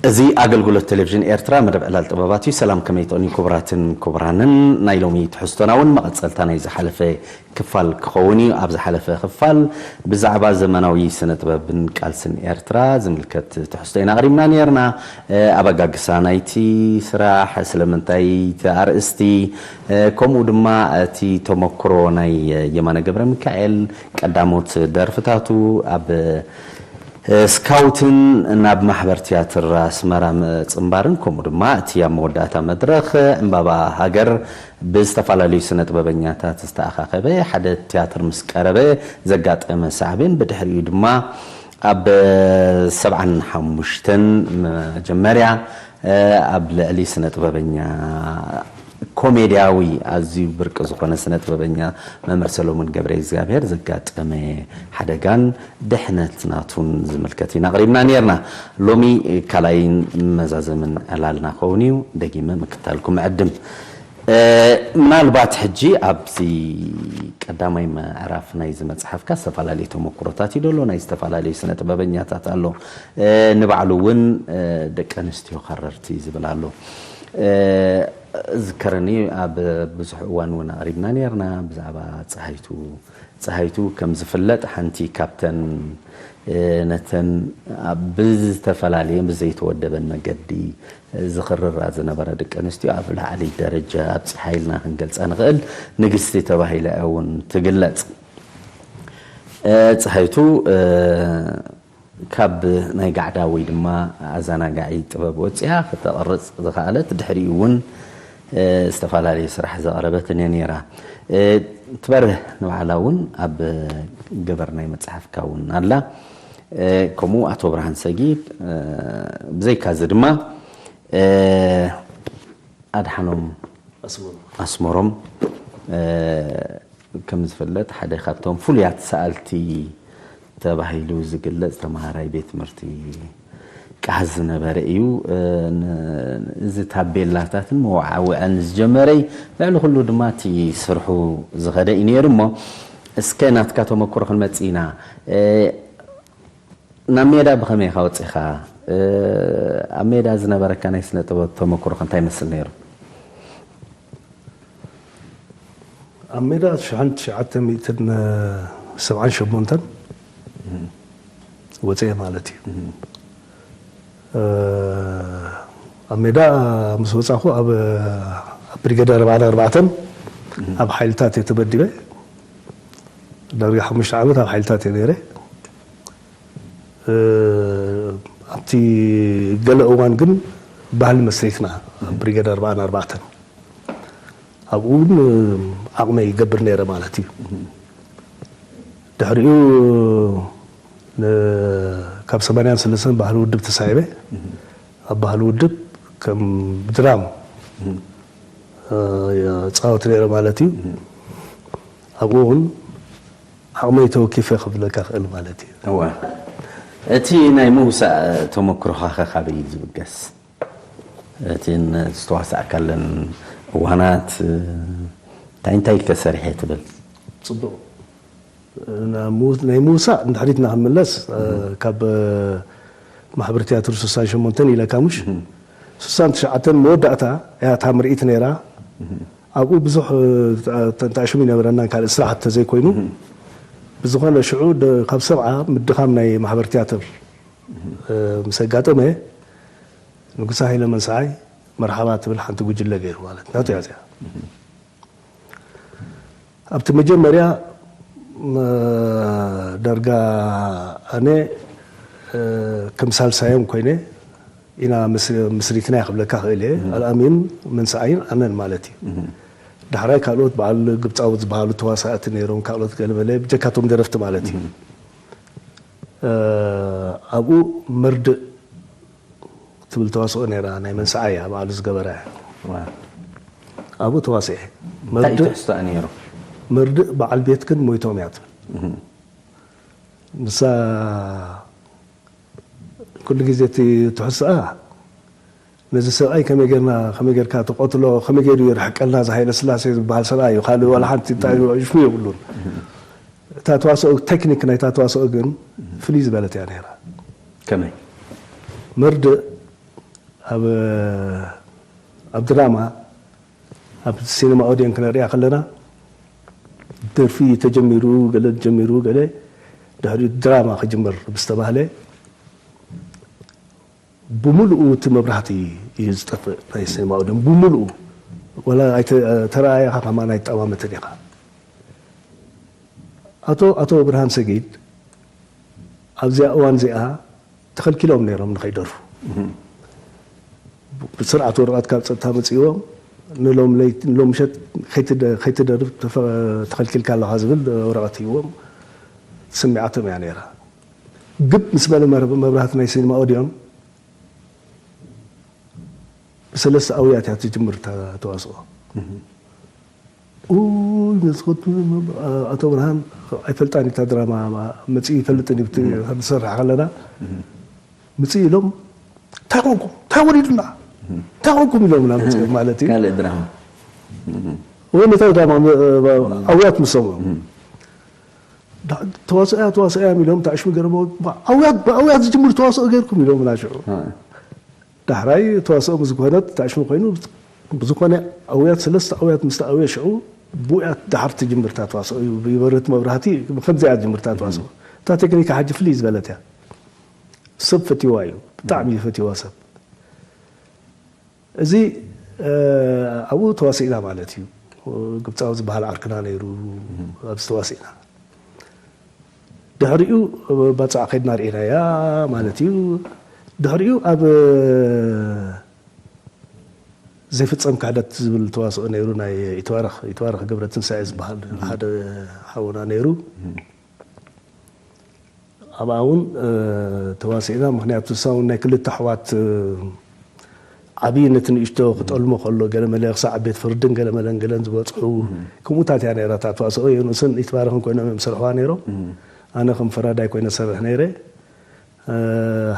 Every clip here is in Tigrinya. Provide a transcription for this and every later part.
እዚ ኣገልግሎት ቴሌቪዥን ኤርትራ መደብ ዕላል ጥበባት እዩ። ሰላም፣ ከመይ ትኾኒ ክቡራትን ክቡራንን? ናይ ሎሚ ትሕዝቶና እውን መቐጸልታ ናይ ዝሓለፈ ክፋል ክኸውን እዩ። ኣብ ዝሓለፈ ክፋል ብዛዕባ ዘመናዊ ስነ ጥበብን ቃልስን ኤርትራ ዝምልከት ትሕዝቶ ኢና ኣቕሪብና ነይርና። እ፣ ኣበጋግሳ ናይቲ ስራሕ፣ ስለምንታይ እቲ ኣርእስቲ፣ እ፣ ከምኡ ድማ እቲ ተመክሮ ናይ የማነ ገብረ ሚካኤል ቀዳሞት ደርፍታቱ ኣብ ስካውትን ናብ ማሕበር ትያትር ኣስመራ ምጽንባርን፣ ከምኡ ድማ እቲ ኣብ መወዳእታ መድረኽ ዕምባባ ሃገር ብዝተፈላለዩ ስነ ጥበበኛታት ዝተኣኻኸበ ሓደ ትያትር ምስ ቀረበ ዘጋጠመ ሳዕቤን፣ ብድሕሪኡ ድማ ኣብ ሰብዓን ሓሙሽተን መጀመርያ ኣብ ልዕሊ ስነ ጥበበኛ ኮሜድያዊ ኣዝዩ ብርቂ ዝኾነ ስነ ጥበበኛ መምህር ሰሎሞን ገብረ እግዚኣብሔር ዘጋጠመ ሓደጋን ድሕነት ናቱን ዝምልከት ኢና ኣቕሪብና ነይርና። ሎሚ ካልኣይን መዛዘምን ዕላልና ክኸውን እዩ። ደጊመ ምክታልኩም ዕድም። እ፣ ምናልባት ሕጂ ኣብዚ ቀዳማይ ምዕራፍ ናይዚ መጽሓፍካ ዝተፈላለዩ ተመኩሮታት እዩ ደሎ፣ ናይ ዝተፈላለዩ ስነ ጥበበኛታት ኣሎ። እ፣ ንባዕሉ እውን፣ እ፣ ደቂ ኣንስትዮ ከረርቲ ዝብል ኣሎ። እ፣ ዝከረኒ ኣብ ብዙሕ እዋን እውን ኣቕሪብና ነይርና ብዛዕባ ፀሃይቱ። ፀሃይቱ ከም ዝፍለጥ ሓንቲ ካብተን፣ እ፣ ነተን ኣብ ብዝተፈላለየ ብዘይተወደበን መገዲ ዝኽርራ ዝነበረ ደቂ ኣንስትዮ ኣብ ላዕሊ ደረጃ ኣብፂሓ ኢልና ክንገልፃ ንኽእል ንግስቲ ተባሂላ እውን ትግለፅ። እ፣ ፀሃይቱ፣ እ፣ ካብ ናይ ጋዕዳ ወይ ድማ ኣዘናጋዒ ጥበብ ወፂኣ ክተቕርፅ ዝኸኣለት፣ ድሕሪኡ እውን፣ እ፣ ዝተፈላለዩ ስራሕ ዘቕረበትን እያ ነይራ። እ፣ ትበርህ ንባዕላ እውን ኣብ ገበር ናይ መፅሓፍካ እውን ኣላ። እ፣ ከምኡ ኣቶ ብርሃን ሰጊድ፣ እ፣ ብዘይካዚ ድማ፣ እ፣ ኣድሓኖም ኣስመሮም። ኣስመሮም፣ እ፣ ከም ዝፍለጥ ሓደ ካብቶም ፍሉያት ሰኣልቲ ተባሂሉ ዝግለጽ ተምሃራይ ቤት ትምህርቲ ቃዝ ዝነበረ እዩ። እ፣ ን-፣ እዚ ታቤላታትን መወዓውዐን ዝጀመረይ ልዕሊ ኩሉ ድማ እቲ ስርሑ ዝኸደ እዩ ነይሩ። እሞ እስከ ናትካ ተመክሮ ክንመጽእ ኢና። እ፣ ናብ ሜዳ ብኸመይ ኢኻ ወጺኻ? እ፣ ኣብ ሜዳ ዝነበረካ ናይ ስነ ጥበብ ተመክሮኸ እንታይ ይመስል ነይሩ? ኣብ ሜዳ ሽሕን ትሽዓተ ሚእትን ሰብዓን ሸሞንተን ወፅኤ ማለት እዩ። እ፣ ኣብ ሜዳ ምስ ወፃኹ ኣብ፣ ኣብ ብሪገድ ኣርባዓን ኣርባዕተን ኣብ ሓይልታት እየ ተመዲበ። ዳርጋ ሓሙሽተ ዓመት ኣብ ሓይልታት እየ ነይረ። እ፣ ኣብቲ ገለ እዋን ግን ባህሊ መስሪትና ኣብ ብሪገድ ኣርባዓን ኣርባዕተን ኣብኡ እውን ዓቕመይ ይገብር ነይረ ማለት እዩ። ድሕሪኡ ን-፣ ካብ ሰማንያን ሰለስተን ባህሊ ውድብ ተሳሂበ ኣብ ባህሊ ውድብ ከም ብድራም፣ እ፣ ይፃወት ነይረ ማለት እዩ። ኣብኡ እውን ዓቕመይ ተወኪፈ ክብለካ ክእል ማለት እዩ። እወ። እቲ ናይ ምውሳእ ተመክሮኻ ኸ ካበይ እዩ ዝብገስ? እቲ ን-፣ ዝተዋሳእካለን እዋናት፣ እንታይ እንታይ ከ ሰሪሐ ትብል? ጽቡቕ። ና-፣ ምው-፣ ናይ ምውሳእ ንድሕሪትና ክንምለስ፣ እ፣ ካብ፣ እ፣ ማሕበር ትያትር ስሳን ሸሞንተን ኢለካ፣ ምሽ? ስሳን ትሽዓተን መወዳእታ እያ እታ ምርኢት ነይራ። ኣብኡ ብዙሕ፣ እ፣ ተ-፣ ተንታእሽም ይነበረናን ካልእ ስራሓት ተዘይኮይኑ፣ ብዝኾነ ሽዑ ደ-፣ ካብ ሰብዓ ምድኻም ናይ ማሕበር ትያትር፣ እ፣ ምስ ኣጋጠመ፣ ንጉሳ ሃይለ መንስዓይ መርሓባ ትብል ሓንቲ ጉጅለ ገይሩ ማለት ናቱ እያ እዚኣ። ኣብቲ መጀመርያ፣ ም፣ ዳርጋ ኣነ፣ እ፣ ከም ሳልሳዮም ኮይነ ኢና ምስ-፣ ምስሪትና ክብለካ ክእል እየ። ኣልኣሚን መንስዓይን ኣነን ማለት እዩ። ዳሕራይ ካልኦት በዓል ግብፃዊ ዝበሃሉ ተዋሳእቲ ነይሮም፣ ካልኦት ገለመለ ብጀካቶም ደረፍቲ ማለት እዩ። እ፣ ኣብኡ መርድእ ትብል ተዋስኦ ነይራ፣ ናይ መንስዓይ እያ ባዕሉ ዝገበረ። ዋ። ኣብኡ ተዋስኤ። እንታይ እዩ መርድእ፣ ትሕዝቶኣ ነይሩ? መርድእ በዓል ቤትክን ሞይቶም እያ ትብል። እህ። ንሳ ኩሉ ግዜ እቲ ትሕዝቶኣ ነዚ ሰብኣይ ከመይ ጌርና፣ ከመይ ጌርካ ትቐትሎ፣ ከመይ ጌሩ ይርሕቀልና እዚ ሃይለ ስላሴ ዝበሃል ሰብኣይ እዩ፣ ካልእ ዋላ ሓንቲ እንታይ ሽሙ የብሉን። እታ ተዋስኦ፣ ቴክኒክ ናይታ ተዋስኦ ግን ፍልይ ዝበለት እያ ነይራ። ከመይ? መርድእ ኣብ ኣብ ድራማ ኣብ ሲነማ ኦድዮን ክነሪኣ ከለና ደርፊ ተጀሚሩ ገለ ተጀሚሩ ገለ ድሕሪኡ ድራማ ክጅምር ምስ ተባህለ ብምሉኡ እቲ መብራህቲ እዩ ዝጠፍእ ናይ ሲነማ ኦድዮን ብምሉኡ ወላ ኣይተ- ተረኣየኻ ከማን ኣይጠማመትን ኢኻ። ኣቶ ኣቶ ብርሃን ሰጊድ ኣብዚኣ እዋን እዚኣ ተኸልኪሎም ነይሮም ንኸይደርፉ። ብስርዓት ወረቐት ካብ ጸጥታ መጺእዎም ንሎም ለይቲ ንሎም ምሸት ከይትደ- ከይትደርፍ ተፈ- ተኸልኪልካ ኣለኻ ዝብል ወረቐት ሂዎም ስሚዓቶም እያ ነይራ። ግብ ምስ በለ መር- መብራህቲ ናይ ሲኒማ ኦድዮን ብሰለስተ ኣውያት እያ ትጅምር እታ ተዋስኦ። ኡይ መስኮት ኣቶ ብርሃን ኣይፈልጣን እታ ድራማ መፂኡ ይፈልጥን እዩ ዝሰርሕ ከለና ምፅኡ ኢሎም እንታይ ኮንኩም እንታይ ወሪዱና እንታይ ኮንኩም ኢሎም ና መፅኦም ማለት እዩ። ካልእ ድራማ ወይ ነታ ድራማ ኣውያት ምሰምዑ ተዋስኦያ ተዋስኦያ ኢሎም ታሽሚ ገረሞ ኣውያት ብኣውያት ዝጅምር ተዋስኦ ገይርኩም ኢሎም ናሽዑ ዳሕራይ ተዋስኦ ብዝኮነት ታሽሙ ኮይኑ ብዝኮነ ኣውያት ሰለስተ ኣውያት ምስ ተኣውየ ሽዑ ብኡያት ዳሕር ትጅምርታ ተዋስኦ እዩ ይበርት መብራህቲ ብከምዚኣ ትጅምርታ ተዋስኦ እታ ቴክኒካ ሓጂ ፍልይ ዝበለት እያ ሰብ ፈትዋ እዩ ብጣዕሚ እዩ ፈትዋ ሰብ እዚ ኣብኡ ተዋሲእና ማለት እዩ ግብፃዊ ዝበሃል ዓርክና ነይሩ ኣብዚ ተዋሲእና ድሕሪኡ ባፅዕ ከድና ርኢናያ ማለት እዩ ድሕሪኡ ኣብ ዘይፍፀም ክሕደት ዝብል ተዋስኦ ነይሩ ናይ ይትባረኽ ይትባረኽ ገብረ ትንሳኤ ዝበሃል ሓደ ሓውና ነይሩ ኣብኣ እውን ተዋሲእና ምክንያቱ እሳ እውን ናይ ክልተ ኣሕዋት ዓብዪ ነቲ ንእሽቶ ክጠልሞ ከሎ ገለመለ ክሳዕ ቤት ፍርድን ገለመለን ገለን ዝበፅሑ ከምኡታት እያ ነይራ እታ ተዋስኦ የንኡስን ይትባረኽን ኮይኖም እዮም ዝሰርሕዋ ነይሮም ኣነ ከም ፈራዳይ ኮይነ ዝሰርሕ ነይረ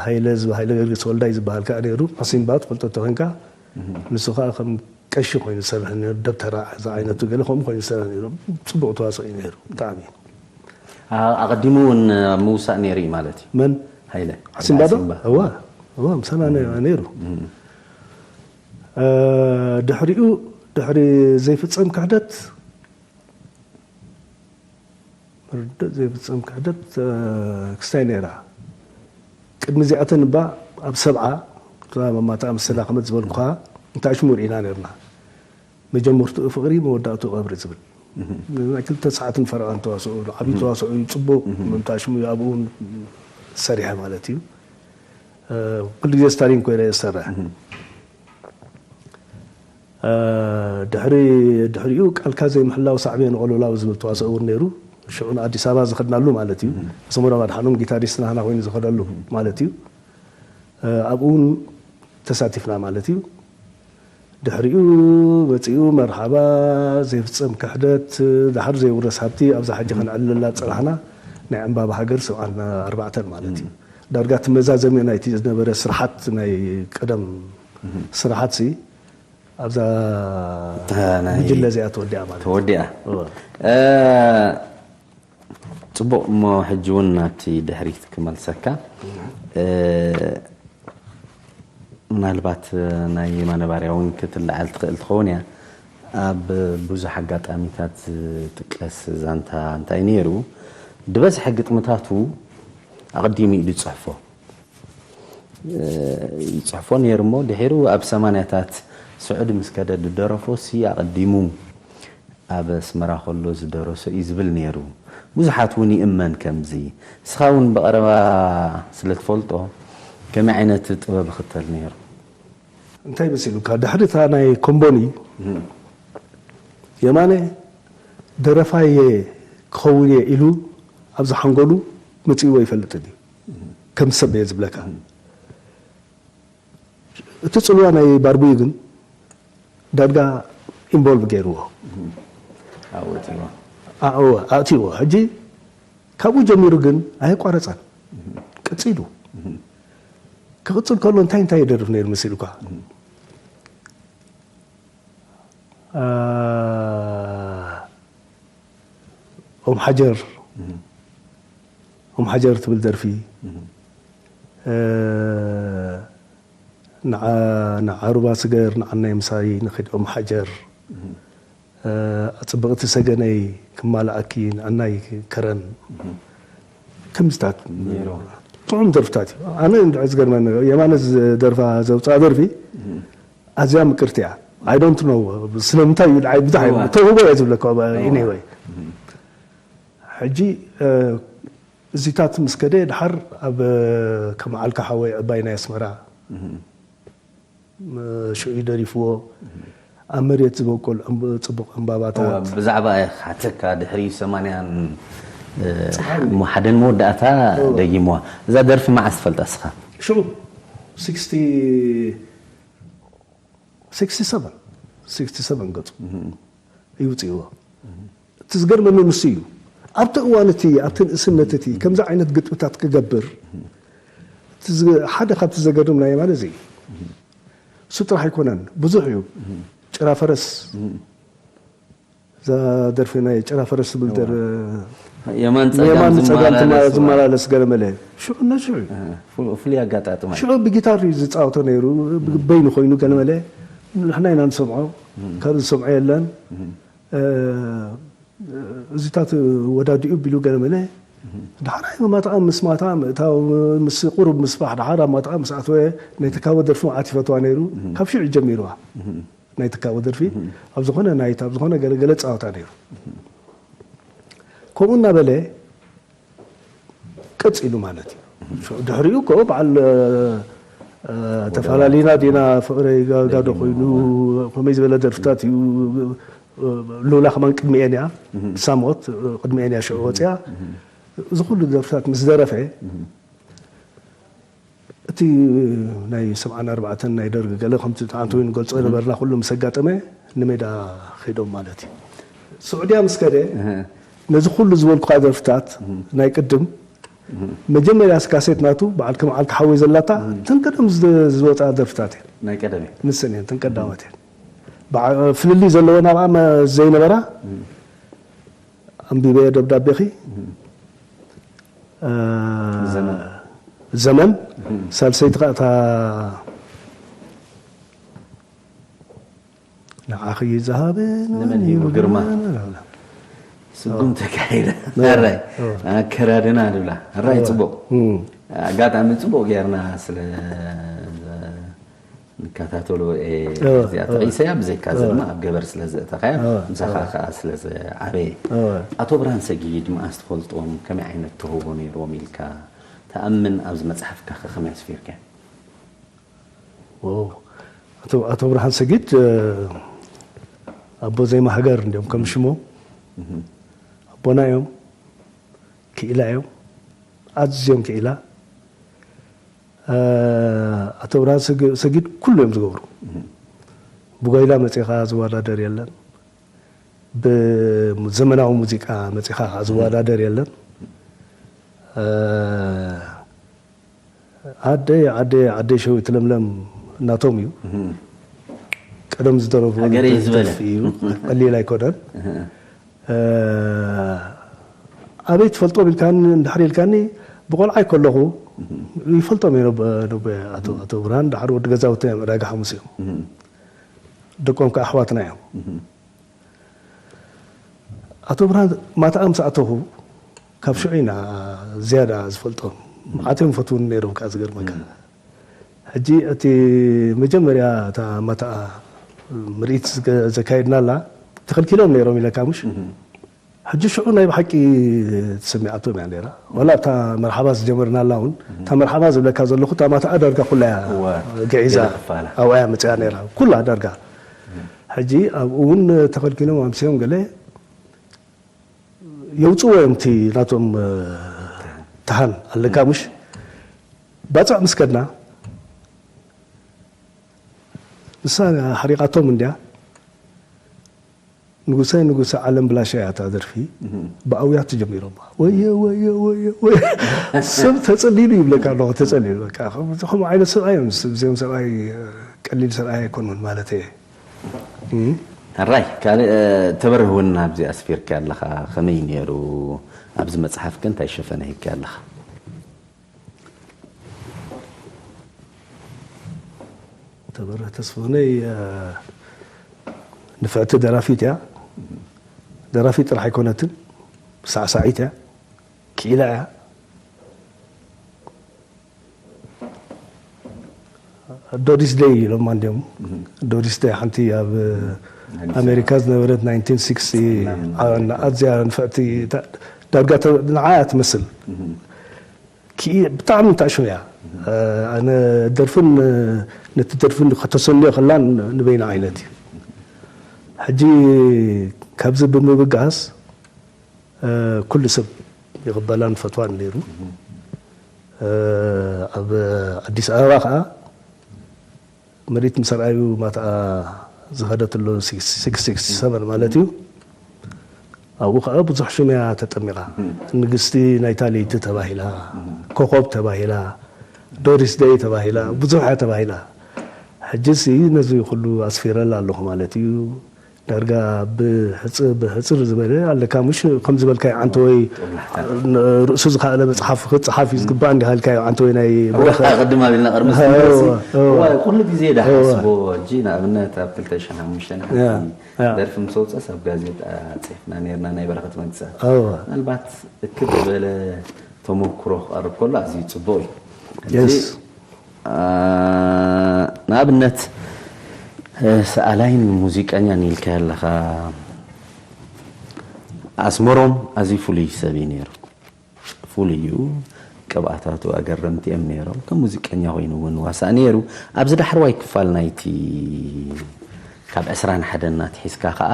ሃይለ ሃይለ ገርግስ ወልዳይ ዝበሃል ከዓ ነይሩ ዓሲምባ ትፈልጦ ተኮንካ ንሱ ከዓ ከም ቀሺ ኮይኑ ዝሰርሕ ነይሩ ደብተራ ዝዓይነቱ ገለ ከምኡ ኮይኑ ዝሰርሕ ነይሩ ፅቡቅ ተዋስኦ እዩ ነይሩ ብጣዕሚ ኣቐዲሙ እውን ምውሳእ ነይሩ እዩ ማለት እዩ መን ሃይለ ዓሲምባ ዶ እዋ እዋ ምሳና ነይሩ ድሕሪኡ ድሕሪ ዘይፍፀም ክሕደት ርድእ ዘይፍፀም ክሕደት ክስታይ ነይራ ቅድሚ እዚኣተን እባ ኣብ ሰብዓ እዛ መማትኣ ምስ ሰላኸመት ዝበልኩኻ እንታይ ሽሙ ርኢና ነርና መጀመርትኡ ፍቕሪ መወዳእትኡ ቀብሪ ዝብል ናይ ክልተ ሰዓትን ፈረቓን ተዋስኦ ዓብዪ ተዋስኦ እዩ ፅቡቕ ምምታ ሽሙ ኣብኡ እውን ሰሪሐ ማለት እዩ ኩሉ ግዜ ስታሊን ኮይነ እየ ዝሰርሕ ድሕሪ ድሕሪኡ ቃልካ ዘይምሕላው ሳዕቤን ቐሉላዊ ዝብል ተዋስኦ እውን ነይሩ ሽዑ ንኣዲስ ኣበባ ዝኸድናሉ ማለት እዩ ኣሰመሮም ኣድሓኖም ጊታሪስት ናህና ኮይኑ ዝኸደሉ ማለት እዩ ኣብኡ እውን ተሳቲፍና ማለት እዩ ድሕሪኡ መፂኡ መርሓባ ዘይፍፀም ክሕደት ድሓር ዘይውረስ ሃብቲ ኣብዛ ሕጂ ከነዕልለላ ዝፀናሕና ናይ ዕምባባ ሃገር ሰብዓን ኣርባዕተን ማለት እዩ ዳርጋ እቲ መዛዘሚ ናይቲ ዝነበረ ስርሓት ናይ ቀደም ስርሓት ሲ ኣብዛ ጉጅለ እዚኣ ተወዲኣ ማለት ተወዲኣ ፅቡቕ እሞ ሕጂ እውን ናብቲ ድሕሪት ክመልሰካ ምናልባት ናይ የማነ ባርያ እውን ክትለዓል ትኽእል ትኸውን እያ ኣብ ብዙሕ ኣጋጣሚታት ዝጥቀስ ዛንታ እንታይ ነይሩ ድበዝሐ ግጥምታቱ ኣቐዲሙ እዩ ዝፅሕፎ ይፅሕፎ ነይሩ እሞ ድሒሩ ኣብ ሰማንያታት ስዑዲ ምስ ከደ ዝደረፎ ሲ ኣቐዲሙ ኣብ ኣስመራ ከሎ ዝደረሶ እዩ ዝብል ነይሩ ብዙሓት እውን ይእመን ከምዚ እስኻ እውን ብቐረባ ስለ ትፈልጦ ከመይ ዓይነት ጥበብ ይኽተል ነይሩ እንታይ መሲሉካ ድሕሪ እታ ናይ ኮምቦኒ የማነ ደረፋየ ክኸውን እየ ኢሉ ኣብዚ ሓንጎሉ መፂእዎ ይፈልጥን እዩ ከም ሰብ እየ ዝብለካ እቲ ፅልዋ ናይ ባርቡዩ ግን ዳርጋ ኢንቮልቭ ገይርዎ ኣእትዎ ሕጂ ካብኡ ጀሚሩ ግን ኣየቋረፀን ቀፂሉ ክቕፅል ከሎ እንታይ እንታይ ይደርፍ ነይሩ መሲሉካ ኦም ሓጀር ኦም ሓጀር ትብል ደርፊ ንዓ ንዓሩባ ስገር ንዓናይ ምሳይ ንኺድ ኦም ሓጀር፣ እ፣ ኣጽብቕቲ ሰገነይ ክማልኣኪ ንዓናይ ከረን። ከምዚታት ጥዑም ደርፍታት እዩ። ኣነ እንድዒ ዝገርመኒ የማነ ዝደርፋ ዘውፅኣ ደርፊ ኣዝያ ምቅርቲ እያ። I don't know ስለምንታይ እዩ ንዓይ ብዙሕ እዋ። ተውህቦ እየ ዝብለካ። Anyway ሕጂ፣ እ፣ እዚታት ምስ ከደ ድሓር ኣብ፣ እ፣ ከም ዓልካ ሓወይ ዕባይ ናይ ኣስመራ ሽዑ ደሪፍዎ። ኣብ መሬት ዝበቁል ዕምብ-፣ ጽቡቕ ዕምባባታት። እዋ፣ ብዛዕባ እየ ክሓተካ፣ ድሕሪ ሰማንያን፣ እ፣ ሓደን መወዳእታ እዋ። ደጊምዋ። እዛ ደርፊ መዓስ ትፈልጣ እስኻ? ሽዑ፣ ስክስቲ፣ ስክስቲ ሰቨን፣ ስክስቲ ሰቨን ገጹ ይውጽእዎ። እቲ ዝገርመኒ ንሱ እዩ። ኣብቲ እዋን እቲ፣ ኣብቲ ንእስነት እቲ ከምዚ ዓይነት ግጥምታት ክገብር፣ እቲ ዝ-፣ ሓደ ካብቲ ዘገርም ናይ የማነ እዚ እዩ። እሱ ጥራሕ ኣይኮነን፣ ብዙሕ እዩ። ጭራ ፈረስ፣ እዛ ደርፊ ናይ ጭራ ፈረስ ትብል ደር-፣ የማን ጸጋም የማን ጸጋም ትማ-፣ ዝመላለስ። ዝመላለስ ገለመለ። ሽዑ ነሽዑ እዩ። እ፣ ፍሉ-፣ ፍሉይ ኣጋጣጥማ እዩ። ሽዑ ብጊታር እዩ ዝጻወቶ ነይሩ፣ ብ-፣ በይኑ ኮይኑ ገለመለ። ንሕና ኢና ንሰምዖ፣ ካልእ ዝሰምዖ የለን። እ፣ እዚታት ወዳዲኡ ቢሉ ገለመለ። ዳሕራይ ማትኣ ምስ ማትኣ ምእታው ምስ ቁሩብ ምስፋሕ፣ ዳሓር ኣብ ማትኣ ምስ ኣተወ ናይ ትካቦ ደርፊ መዓት ይፈትዋ ነይሩ። ካብ ሽዑ ጀሚርዋ ናይ ትካቦ ደርፊ ኣብ ዝኾነ ናይት ኣብ ዝኾነ ገለ ገለ ጻወታ ነይሩ። ከምኡ እናበለ ቀጺሉ ማለት እዩ። ድሕሪኡ እኮ በዓል፣ እ፣ ተፈላለዩና ዲና፣ ፍቕረይ ጋጋዶ ኮይኑ፣ ከመይ ዝበለ ደርፍታት እዩ። ሉላ ከማን ቅድሚኤን እያ፣ ሳሞት ቅድሚኤን እያ ሽዑ ወፅያ። እዚ ኩሉ ደርፍታት ምስ ደረፈ፣ እቲ ናይ ሰብዓን ኣርባዕተን ናይ ደርጊ ገለ ከምቲ ኣንተ እውን ገልጾ ነበርና፣ ኩሉ ምስ ኣጋጠመ ንሜዳ ከይዶም ማለት እዩ። ስዑድያ ምስ ከደ፣ ነዚ ኩሉ ዝበልኩኻ ደርፍታት ናይ ቅድም፣ መጀመርያ ካሴት ናቱ በዓል ከም ዓልካ ሓወይ ዘላታ፣ እተን ቀደም ዝደ-፣ ዝወፃ ደርፍታት እየን። ናይ ቀደም እየን። ንሰን እየን፣ እተን ቀዳሞት እየን። በዓ-፣ ፍልልይ ዘለወን ኣብኣ መ-፣ ዘይነበራ፣ ኣንቢበ ደብዳቤኺ፣ እ፣ ዘመን። ዘመን፣ ሳልሰይቲ ከዓ እታ ንዓኺ ዝሃበ ንመን ሂቡ ግርማ? ስጉም ተካሂደ። እ፣ ኣራይ፣ እ። ኣከዳድና ንብላ። ኣራይ፣ እ። ጽቡቕ። እ። ኣጋጣሚ ጽቡቕ ጌርና ስለ ንከታተሎ፣ እ፣ እ፣ እዚኣ እ። ጠቒሰያ፣ ብዘይካ እዚ እ። ድማ ኣብ ገበር ስለ ዘእተኻያ፣ እ፣ ምሳኻ እ። ከኣ ስለ ዝዓበየ። እ። ኣቶ ብርሃን ሰጊድ መኣስ ትፈልጦም? ከመይ ዓይነት ተውህቦ ነይርዎም ኢልካ ትኣምን? ኣብዚ መጽሓፍካ ከ ከመይ ኣስፊርካዮ? ዋው። ኣቶ፣ ኣቶ ብርሃን ሰጊድ፣ እ፣ ኣቦ ዜማ ሃገር እንዲዮም ከም ሽሞም። እህ። ኣቦና እዮም። ክኢላ እዮም። ኣዝዮም ክኢላ። እ፣ ኣቶ ብርሃን ሰግ-፣ ሰጊድ ኩሉ እዮም ዝገብሩ። እህ። ብጓይላ መጺኻ ዝወዳደር የለን። ብዘመናዊ ሙዚቃ መጺኻ ዝወዳደር የለን። እ፣ ዓደይ፣ ዓደይ፣ ዓደይ ሸዊት ለምለም እናቶም እዩ። እህ። ቀደም ዝደረፍዎ ሃገረይ ዝበለ። ደርፊ እዩ። ቀሊል ኣይኮነን። እህ። እ፣ ኣበይ ትፈልጦም ኢልካኒ፣ እንድሕር ኢልካኒ፣ ብቆልዓይ ከለኹ እህ። ይፈልጦም እየ ነብ-፣ ነብ-፣ ኣቶ፣ ኣቶ ብርሃን፣ ደሓር ወዲ ገዛውትና እዮም፣ ዕዳጋ ሓሙስ እዮም። እህ። ደቆም ከኣ ኣሕዋትና እዮም። እህ። ኣቶ ብርሃን ማትኣ ምስ ኣተኹ፣ ካብ ሽዑ ኢና ዝያዳ ዝፈልጦም። መዓት እዮም ፈትውኒ ነይሮም ከኣ ዝገርመካ። እም። ሕጂ እቲ መጀመርያ እታ ማትኣ ምርኢት ዝገ-፣ ዘካየድናላ ተኸልኪሎም ነይሮም ኢለካ፣ ምሽ? እም። ሕጂ ሽዑ ናይ ብሓቂ ተሰሚዓቶም እያ ነይራ። ዋላ እታ መርሓባ ዝጀመርናላ እውን፣ እታ መርሓባ ዝብለካ ዘለኹ፣ እታ ማትኣ ዳርጋ ኩላ እያ እወ፣ ግዒዛ፣ ገለ ክፋላ። ኣብኣ እያ መጽያ ነይራ። ኩላ ዳርጋ። ሕጂ ኣብኡ እውን ተኸልኪሎም ኣምስዮም ገለ የውጽዎ እዮም፣ እቲ ናቶም፣ እ፣ ተሃን ኣለካ፣ ምሽ? ባጽዕ ምስ ከድና፣ ንሳ ሓሪቓቶም እንድያ። ንጉሰ ንጉሰ ዓለም ብላሻ እያ እታ ደርፊ። እህ። ብኣውያት ተጀሚሮማ። ወየ፣ ወየ፣ ወየ፣ ወየ። ሰብ ተጸሊሉ ይብለካ ኣለኹ፣ ተጸሊሉ። በቃ፣ ከም፣ ከምኡ ዓይነት ሰብኣይ እዮም። እዚኦም ሰብኣይ፣ ቀሊል ሰብኣይ ኣይኮኑን ማለት እየ። እም። ሕራይ፣ ካልእ፣ እ፣ ተበርህ እውን ኣብዚ ኣስፊርካ ኣለኻ። ከመይ ነይሩ? ኣብዚ መጽሓፍ ከ እንታይ ሸፈነ ሂብካ ኣለኻ? ተበረ ተስፋሁነይ ንፍዕቲ ደራፊት እያ። ደራፊት ጥራሕ ኣይኮነትን፣ ሳዕሳዒት እያ፣ ክኢላ እያ። ዶሪስ ደይ ኢሎማ እንዲዮም። ዶሪስ ደይ ሓንቲ ኣብ ኣሜሪካ ዝነበረት ናይንቲን ሲክስቲ ኣዝያ ንፍዕቲ፣ ዳርጋ ንዓ እያ ትመስል። ብጣዕሚ ታሽም እያ። ኣነ ደርፍን ነቲ ደርፍን ከተሰንዮ ከላን ንበይና ዓይነት እዩ። ሕጂ ካብዚ ብምብጋስ ኩሉ ሰብ ይቕበላን ፈትዋን ነይሩ። ኣብ ኣዲስ ኣበባ ከዓ መሬት ምስ ኣርኣዩ ማትኣ ዝኸደትሉ ሲክስ ሲክስ ሰቨን ማለት እዩ። ኣብኡ ከዓ ብዙሕ ሽም እያ ተጠሚቓ። ንግስቲ ናይታ ለይቲ ተባሂላ፣ ኮኾብ ተባሂላ፣ ዶሪስ ደይ ተባሂላ፣ ብዙሕ እያ ተባሂላ። ሕጂሲ ነዚ ኩሉ ኣስፊረላ ኣለኹ ማለት እዩ። ዳርጋ ብሕጽ- ብሕጽር ዝበለ ኣለካ፣ ምሽ ከም ዝበልካዮ ዓንተወይ ርእሱ ዝኸኣለ መጽሓፍ ክጽሓፍ እዩ ዝግባእ እንዲኻ ኢልካዮ ዓንተወይ ናይ በረኸ ቅድም ኣቢልና ቅድሚ እዋ፣ እዋ። እዋ፣ ኩሉ ግዜ ዳሓስቦ ሕጂ ንኣብነት ኣብ ክልተ ሽሕን ሓሙሽተን ሓንቲ ደርፊ ምስ ኣውፀስ ኣብ ጋዜጣ ፅሕፍና ነርና ናይ በረኸት መንግስታ እዋ። ምናልባት እክብ ዝበለ ተመክሮ ክቐርብ ከሎ ኣዝዩ ፅቡቕ እዩ። ሕጂ፣ የስ። አ፣ ንኣብነት፣ እ፣ ሰኣላይን ሙዚቀኛን ኢልካ ኣለኻ። ኣስመሮም ኣዝዩ ፍሉይ ሰብ እዩ ነይሩ። ፍሉይ እዩ። ቅብኣታቱ ኣገረምቲ እዮም ነይሮም። ከም ሙዚቀኛ ኮይኑ እውን ዋሳእ ነይሩ። ኣብዚ ዳሕረዋይ ክፋል ናይቲ ካብ ዕስራን ሓደን ኣትሒዝካ ኸኣ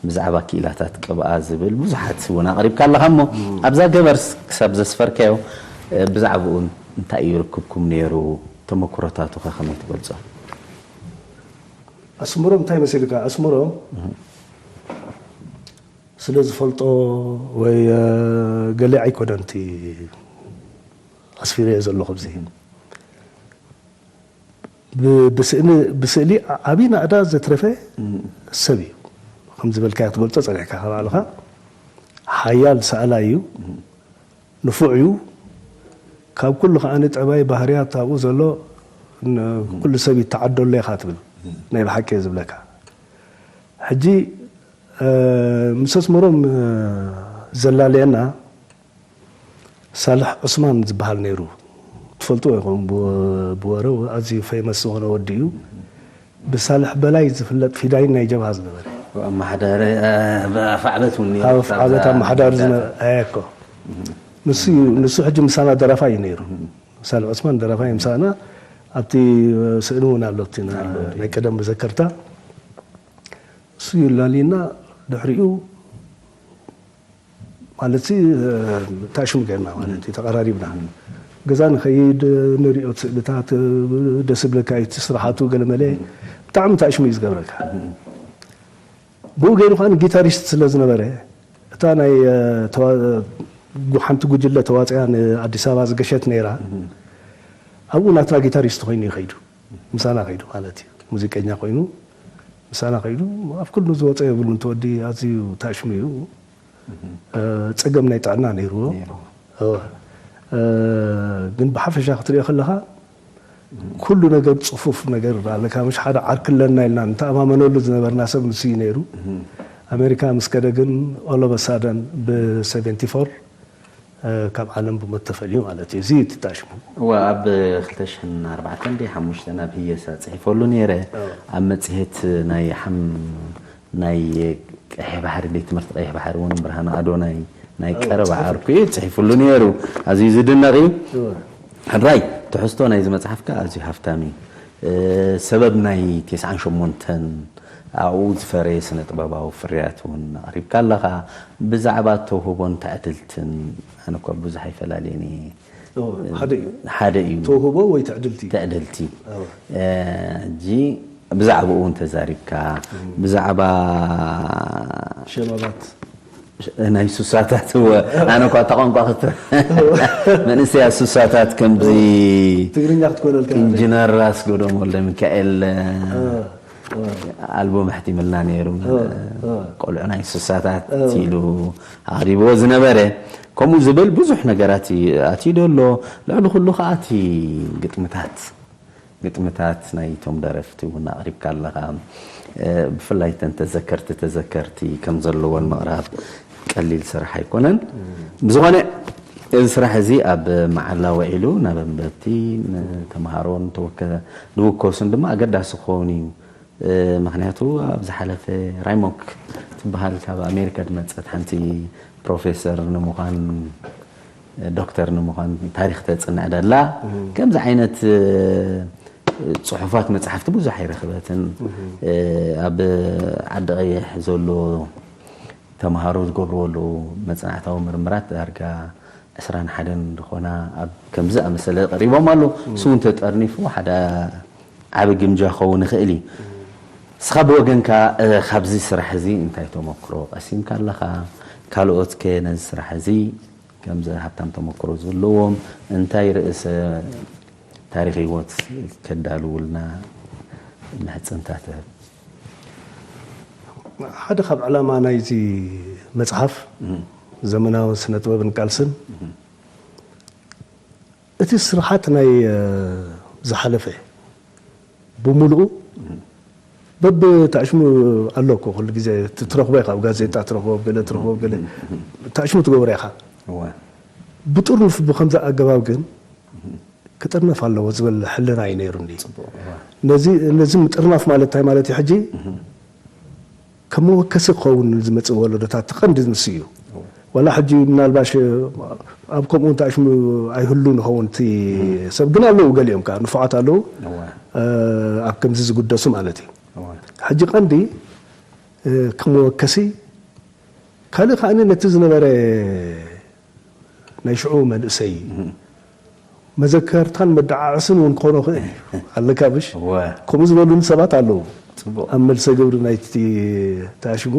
ብዛዕባ ክኢላታት ቅብኣ ዝብል ብዙሓት እውን ኣቕሪብካ ኣለኻ እሞ፣ ኣብዛ ገበርስ ክሳብ ዘስፈርካዮ፣ እ፣ ብዛዕባኡ እንታይ እዩ ርክብኩም ነይሩ? ተመክሮታቱ ኸ ከመይ ትገልጾ? ኣስምሮም እንታይ መሲልካ? ኣስምሮም ስለ ዝፈልጦ ወይ፣ እ፣ ገለ ኣይኮነን እቲ ኣስፊረዮ ዘለኹ ኣብዚ። ብ-፣ ብስእሊ፣ ብስእሊ ዓቢ ናእዳ ዘትረፈ ሰብ እዩ። ከም ዝበልካዮ ክትገልጾ ጸኒሕካ፣ ከባዕልኻ ሓያል ሰኣላይ እዩ። ንፉዕ እዩ። ካብ ኩሉ ከኣ ጠባይ ባህርያት ኣብኡ ዘሎ ን-፣ ኩሉ ሰብ ይተዓደሎ ኢኻ ትብል። ናይ ብሓቂ እየ ዝብለካ። ሕጂ፣ እ፣ ምስ ኣስመሮም፣ እ፣ ዘላለየና ሳልሕ ዑስማን ዝበሃል ነይሩ። ትፈልጥዎ ኢኹም፣ ብ-፣ ብወረ ኣዝዩ ፌመስ ዝኾነ ወዲ እዩ። ብሳልሕ በላይ ዝፍለጥ ፊዳይን ናይ ጀብሃ ዝነበረ። ኣመሓዳሪ፣ እ፣ ኣፍ ዓበት እውን ነይሩ። ኣፍ ዓበት ኣመሓዳሪ ዝነበረ፣ ኣየኮ። ንሱ እዩ፣ ንሱ ሕጂ ምሳና ደራፋይ እዩ ነይሩ። ሳልሕ ዑስማን ደራፋይ ምሳና ኣብቲ ስእሊ እውን ኣሎ፣ እቲ ና-፣ ኣሎ። ናይ ቀደም መዘከርታ። እሱ እዩ ላሊና ድሕሪኡ ማለትሲ፣ እ፣ ታሽም ጌርና ማለት እዩ፣ ተቐራሪብና። ገዛ ንኸይድ፣ ንሪኦ ስእልታት፣ እ፣ ደስ ዝብለካ እዩ፣ እቲ ስራሓቱ ገለመለ ብጣዕሚ ታሽም እዩ ዝገብረካ። ብኡ ገይሩ ከኣ ጊታሪስት ስለ ዝነበረ፣ እታ ናይ፣ እ፣ ተዋ-፣ ጉ-፣ ሓንቲ ጉጅለ ተዋጽያ ንኣዲስ ኣበባ ዝገሸት ነይራ። ኣብኡ ናትና ጊታሪስት ኮይኑ እዩ ከይዱ። ምሳና ከይዱ ማለት እዩ። ሙዚቀኛ ኮይኑ ምሳና ከይዱ። ኣብ ኩሉ ዝወጸ የብሉን። እቲ ወዲ ኣዝዩ ታሽሙ እዩ። እ፣ ጸገም ናይ ጥዕና ነይርዎ። ነይርዎ። እወ። እ፣ ግን ብሓፈሻ ክትሪኦ ከለኻ፣ ኩሉ ነገር ጽፉፍ ነገር ኣለካ። ምሽ ሓደ ዓርኪ ኣለና ኢልና ንተኣማመነሉ ዝነበርና ሰብ ንሱ እዩ ነይሩ። ኣሜሪካ ምስ ከደ ግን፣ all of a sudden፣ ብ-ሰቨንቲ ፎር፣ እ፣ ካብ ዓለም ብሞት ተፈልዩ ማለት እዩ። እዚ እዩ እቲ ታሽሙ። እወ፣ ኣብ ክልተ ሽሕን ኣርባዕተን ድዩ ሓሙሽተን ኣብ ህየሳ ጽሒፈሉ ነይረ። እወ። ኣብ መጽሔት ናይ ሓም-፣ ናይ ቀይሕ ባሕሪ፣ ቤት ትምህርቲ ቀይሕ ባሕሪ እውን ብርሃነ ኣዶናይ ናይ እወ፣ ቀረባ ጽሑፍ። ዓርኩ እዩ ጽሒፍሉ ነይሩ። ኣዝዩ ዝድነቕ እዩ። እወ። ሕራይ፣ ትሕዝቶ ናይዚ መጽሓፍ ከኣ ኣዝዩ ሃፍታም እዩ። እ፣ ሰበብ ናይ ተስዓን ሸሞንተን ኣብኡ ዝፈረየ ስነ ጥበባዊ ፍርያት እውን ኣቕሪብካ ኣለኻ። ብዛዕባ ተውህቦን ትዕድልትን ኣነ እኳ ብዙሕ ኣይፈላለየን እየ። እወ፣ ሓደ እዩ። ሓደ እዩ። ተውህቦ ወይ ትዕድልቲ? ትዕድልቲ። እወ። እ፣ ሕጂ ብዛዕባኡ እውን ተዛሪብካ፣ እም። ብዛዕባ ሸባባት። ናይ ሱሳታት፣ እወ። ኣነ እኳ እታ ቋንቋ ክት-፣ መንእሰያት ሱሳታት ከምዚ ትግርኛ ክትኮነልካ ኢንጂነር ኣስገዶም ወልደ ሚካኤል፣ እወ፣ እወ። ኣልቡም ኣሕቲምልና ነይሩ። እወ፣ እወ። ቆልዑ ናይ ሱሳታት እወ። ኢሉ ኣቕሪብዎ ዝነበረ። ከምኡ ዝብል ብዙሕ ነገራት እዩ ኣትዩ ዘሎ። ልዕሊ ኩሉ ከኣ እቲ ግጥምታት ግጥምታት ናይቶም ደረፍቲ እውን ኣቕሪብካ ኣለኻ። ብፍላይ ተን ተዘከርቲ ተዘከርቲ ከም ዘለዎን ምቕራብ ቀሊል ስራሕ ኣይኮነን። ብዝኾነ እዚ ስራሕ እዚ ኣብ መዓላ ውዒሉ ናብ ኣንበብቲ፣ ንተምሃሮን ንውከሱን ድማ ኣገዳሲ ክኸውን እዩ። ምኽንያቱ ኣብ ዝሓለፈ ራይሞክ ትበሃል ካብ ኣሜሪካ ዝመፀት ሓንቲ ፕሮፌሰር ንምዃን ዶክተር ንምዃን ታሪኽ ተፅንዕ ደላ ከምዚ ዓይነት ፅሑፋት መፅሓፍቲ ብዙሕ ኣይረኽበትን። ኣብ ዓዲ ቀይሕ ዘሎ ተምሃሮ ዝገብርዎ ኣለዉ መፅናዕታዊ ምርምራት ዳርጋ ዕስራን ሓደን ዝኾና ኣብ ከምዚ ኣመሰለ ቀሪቦም ኣለዉ። እሱ እውን ተጠርኒፉ ሓደ ዓቢ ግምጃ ክኸውን ይኽእል እዩ። ንስኻ ብወገንካ ካብዚ ስራሕ እዚ እንታይ ተመክሮ ቀሲምካ ኣለኻ? ካልኦት ከ ነዚ ስራሕ እዚ ከምዚ ሃብታም ተመክሮ ዘለዎም እንታይ ርእሰ ታሪኽ ህይወት ከዳልውልና ምሕጽንታ ትህብ? ሓደ ካብ ዕላማ ናይዚ መጽሓፍ ዘመናዊ ስነ ጥበብን ቃልስን እቲ ስርሓት ናይ ዝሓለፈ ብምሉኡ በብታሽሙ ኣሎ እኮ ኩሉ ግዜ ትረኽቦ ኢኻ፣ ኣብ ጋዜጣ ትረኽቦ፣ ኣብ ገለ ትረኽቦ፣ ኣብ ገለ ታሽሙ ትገብሮ ኢኻ። ብጥርኑፍ ብከምዚ ኣገባብ ግን ክጥርነፍ ኣለዎ ዝብል ሕልና እዩ ነይሩ። ነዚ ምጥርናፍ ማለት እንታይ ማለት እዩ? ሕጂ ከም መወከሲ ክኸውን ዝመፅእ ወለዶታት እቲ ቀንዲ ንሱ እዩ። ዋላ ሕጂ ምናልባሽ ኣብ ከምኡ እንታይ ሽሙ ኣይህሉ ንኸውን እቲ ሰብ ግን ኣለዉ፣ ገሊኦም ከዓ ንፉዓት ኣለዉ ኣብ ከምዚ ዝግደሱ ማለት እዩ። ሕጂ ቀንዲ ከም መወከሲ ካልእ ከዓ ነቲ ዝነበረ ናይ ሽዑ መንእሰይ መዘከርታን መደዓዕስን እውን ክኾኖ ክእል እዩ ኣለካ ምሽ? ከምኡ ዝበሉኒ ሰባት ኣለዉ። ኣብ መልሰ ግብሪ ናይቲ ተኣሽሙ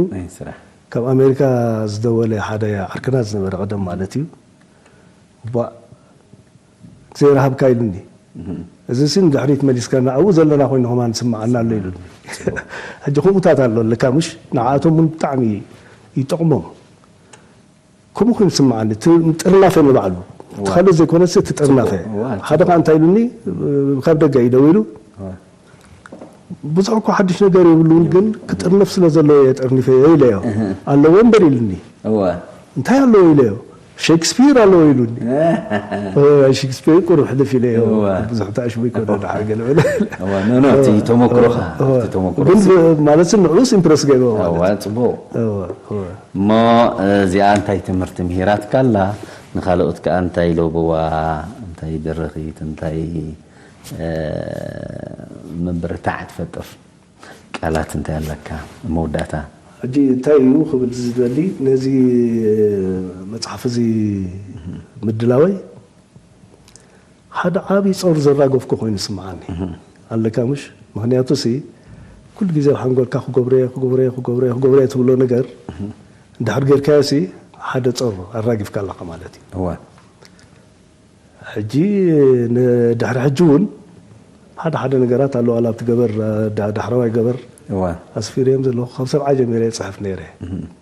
ካብ ኣሜሪካ ዝደወለ ሓደ ዓርክና ዝነበረ ቀደም ማለት እዩ። እባ እግዚኣብሔር ሃብካ ኢሉኒ። እዚ ሲ ንድሕሪት መሊስካ ኣብኡ ዘለና ኮይኑ ከማን ስምዓና ኣሎ ኢሉኒ። ሕጂ ከምኡታት ኣሎ ኣለካ ምሽ? ንዓኣቶም እውን ብጣዕሚ ይጠቕሞም። ከምኡ ኮይኑ ስምዓኒ እቲ ጥርናፈ ንባዕሉ እቲ ካልእ ዘይኮነስ እቲ ጥርናፈ ሓደ ከዓ እንታይ ኢሉኒ ካብ ደገ እዩ ደው ኢሉ ብዙሕ እኮ ሓድሽ ነገር የብሉን ግን ክጥርነፍ ስለ ዘለዎ እየ ጠርኒፈዮ ኢለዮ ኣለዎ እምበር ኢሉኒ እንታይ ኣለዎ ኢለዮ ሼክስፒር ኣለዎ ኢሉኒ ሼክስፒር ቁሩብ ሕልፍ ኢለዮ ብዙሕ ተኣሽሙ ይኮነ ድሓር ገለ በለ እቲ ተመክሮኻ ግን ማለት ንዕኡስ ኢምፕረስ ገይርዎ ማለት ጽቡቕ እሞ እዚኣ እንታይ ትምህርቲ ምሂራትካ ኣላ ንኻልኦት ከኣ እንታይ ለብዋ እንታይ ድርኺት እንታይ ምብርታዕ ትፈጥር ቃላት እንታይ ኣለካ መወዳእታ ሕጂ እንታይ እዩ ክብል ዝደሊ ነዚ መፅሓፍ እዚ ምድላወይ ሓደ ዓብዪ ፆር ዘራገፍኩ ኮይኑ ስምዓኒ ኣለካ ምሽ ምክንያቱ ሲ ኩሉ ግዜ ኣብ ሓንጎልካ ክገብረየ ክገብረየ ክገብረየ ክገብረየ ትብሎ ነገር እንድሕር ጌርካዮ ሲ ሓደ ፆር ኣራጊፍካ ኣለካ ማለት እዩ ሕጂ ንድሕሪ ሕጂ እውን ሓደ ሓደ ነገራት ኣለዋ ኣብቲ ገበር ዳሕረዋይ ገበር ኣስፊርዮም ዘለኹ ካብ ሰብዓ ጀሚረ ይፅሕፍ ነይረ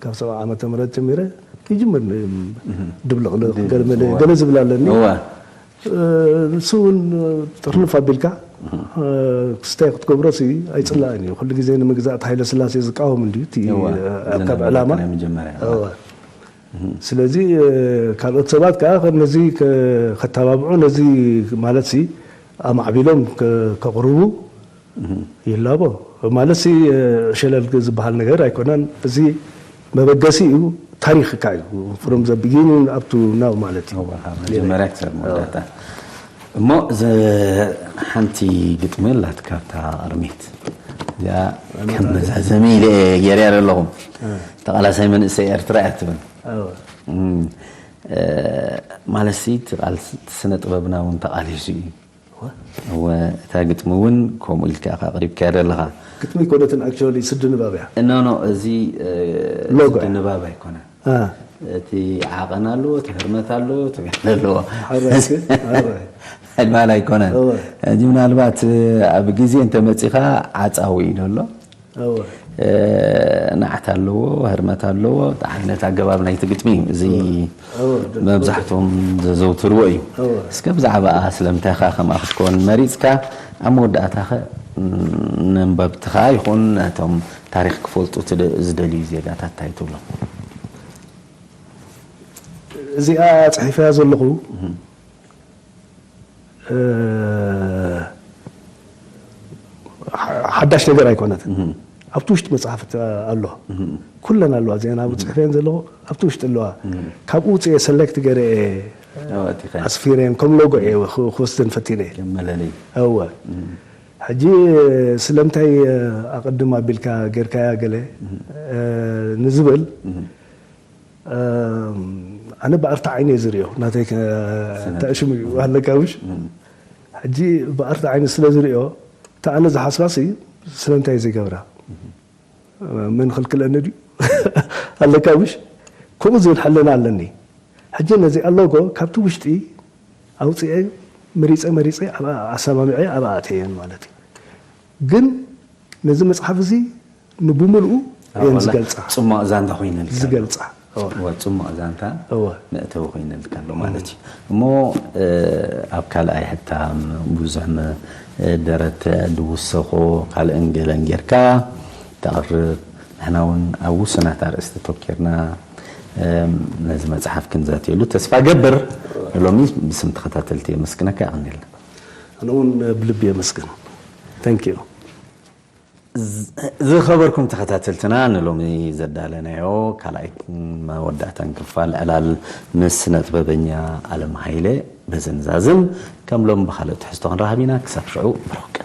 ካብ ሰብዓ ዓመተ ምህረት ጀሚረ ይጅምር ድብልቕልቕ ገለመለ ገለ ዝብል ኣለኒ ንሱ እውን ጥርንፍ ኣቢልካ ክስታይ ክትገብሮ ሲ ኣይፅላእን እዩ ኩሉ ግዜ ንምግዛእቲ ሃይለ ስላሴ ዝቃወም እንድዩ እቲ ካብ ዕላማ ስለዚ ካልኦት ሰባት ከዓ ነዚ ከተባብዑ ነዚ ማለት ሲ ኣማዕቢሎም ከቕርቡ ይላቦ ማለት ሲ ሸለል ዝበሃል ነገር ኣይኮነን። እዚ መበገሲ እዩ፣ ታሪኽካ እዩ from the beginning up to now ማለት እዩ። መጀመርያ ክሳብ መወዳእታ እሞ ሓንቲ ግጥሚ ኣላትካ ኣብታ ቅድሚት እዚኣ ከም መዛዘሚ ኢለ ገይረያ ዘለኹም ተቓላሳይ መንእሰይ ኤርትራ እያ ትብል ማለት ሲ እቲ ቃል ስነ ጥበብና እውን ተቓሊሱ እዩ እወ እታ ግጥሚ እውን ከምኡ ኢልካ ኢኻ ኣቕሪብካያ ዘለኻ ግጥሚ ኣይኮነትን actually ስዲ ንባብ እያ no no እዚ ሎጎ ስዲ ንባብ ኣይኮነን እቲ ዓቐን ኣለዎ እቲ ህርመት ኣለዎ እቲ ገለ ኣለዎ ሓድባል ኣይኮነን እዚ ምናልባት ኣብ ግዜ እንተመፂኻ ዓፃዊ እዩ ዘሎ ንዓት ኣለዎ፣ ህርመት ኣለዎ፣ ዓይነት ኣገባብ ናይቲ ግጥሚ እዩ። እዚ መብዛሕትኦም ዘዘውትርዎ እዩ። እስከ ብዛዕባኣ ስለምንታይ ኸ ከምኣ ክትከውን መሪጽካ? ኣብ መወዳእታኸ ነንበብትኻ ይኹን ነቶም ታሪኽ ክፈልጡ ዝደልዩ ዜጋታት እንታይ ትብሎም? እዚኣ ፅሒፈያ ዘለኹ ሓዳሽ ነገር ኣይኮነትን። ኣብቲ ውሽጢ መፅሓፍ ኣሎ፣ ኩለን ኣለዋ። እዚአን ኣብ ፅሕፈን ዘለኹ ኣብቲ ውሽጢ ኣለዋ። ካብኡ ውፅኤ ሰሌክት ገይረ ኣስፊረን ከም ሎጎ እየ ክወስደን ፈቲነ። እወ። ሕጂ ስለምንታይ ኣቐድም ኣቢልካ ጌርካያ ገለ ንዝብል፣ ኣነ ብኣርታ ዓይነ ዝሪኦ ናተይ ተእሽሙ ኣለካ ምሽ? ሕጂ ብኣርታ ዓይነ ስለ ዝሪኦ፣ እታ ኣነ ዝሓስባሲ ስለምንታይ ዘይገብራ መን ክልክለኒ ድዩ? ኣለካ ምሽ? ከምኡ ዝብል ሕልና ኣለኒ። ሕጂ ነዚኣ ሎጎ ካብቲ ውሽጢ ኣውፅኤ መሪፀ መሪፀ ኣብኣ ኣሰማሚዐ ኣብኣ ኣተየን ማለት እዩ። ግን ነዚ መፅሓፍ እዚ ንብምልኡ እየን ዝገልፃ። ፅማቕ ዛንታ ኮይነልካ ኣሎ። ዝገልፃ። እወ፣ ፅማቕ ዛንታ እወ። መእተዊ ኮይነልካ ኣሎ ማለት እዩ። እሞ ኣብ ካልኣይ ሕታም ብዙሕ ደረት ድውሰኾ ካልእን ገለን ጌርካ ተቕርብ፣ ንሕና እውን ኣብ ውሱናት ኣርእስቲ ተኪርና ነዚ መፅሓፍ ክንዛተየሉ ተስፋ ገብር። ሎሚ ብስም ተኸታተልቲ የመስግነካ። የቐንየልና። ኣነ እውን ብልቢ የመስግን። Thank you። ዝኸበርኩም ተኸታተልትና፣ ንሎሚ ዘዳለናዮ ካልኣይ መወዳእታን ክፋል ዕላል ምስ ስነ ጥበበኛ ኣለም ሃይለ በዚ ንዛዝም። ከም ሎም ብኻልእ ትሕዝቶ ክንረኸብ ኢና። ክሳብ ሽዑ ብሩኽ ቀን።